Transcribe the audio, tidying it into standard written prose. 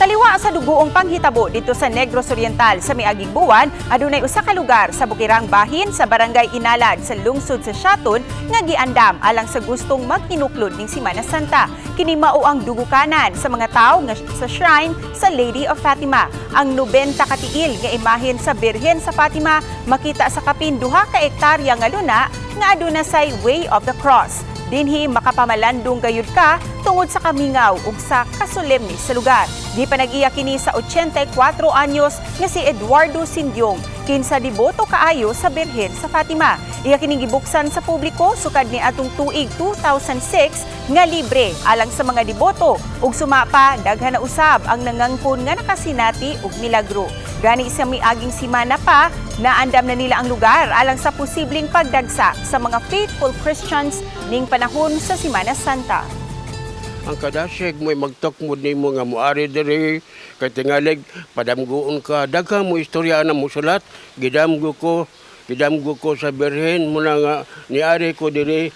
Kaliwa sa dugoong panghitabo dito sa Negros Oriental sa miaging buwan, adunay usa ka lugar sa Bukirang Bahin sa Barangay Inalad sa lungsod sa Siaton nga giandam alang sa gustong magtinuklod ning Simana Santa. Kini mao ang dugukanan sa mga tawo nga sa shrine sa Lady of Fatima. Ang 90 katiil nga imahen sa Birhen sa Fatima makita sa kapin 2 ka ektarya nga luna nga aduna say Way of the Cross. Dinhi makapamalandong gayud ka tungod sa kamingaw ug sa kasolemni sa lugar. Gipanag-iya kini sa 84 anyos nga si Eduardo Sindyong, kinsa deboto kaayo sa Birhen sa Fatima. Iya kining gibuksan sa publiko sukad ni atong tuig 2006 nga libre alang sa mga deboto, ug sumapa daghan na usab ang nangangkon nga nakasinati og milagro. Gani sa miaging simana pa, naandam na nila ang lugar alang sa posibleng pagdagsa sa mga faithful Christians ning panahon sa Simana Santa. Ang kadasig mo'y magtukmod nimo nga muari diri kay tingalig padamgoon ka, daghan mo istorya na musulat. Gidamgo ko sa Birhen muna nga niari ko diri.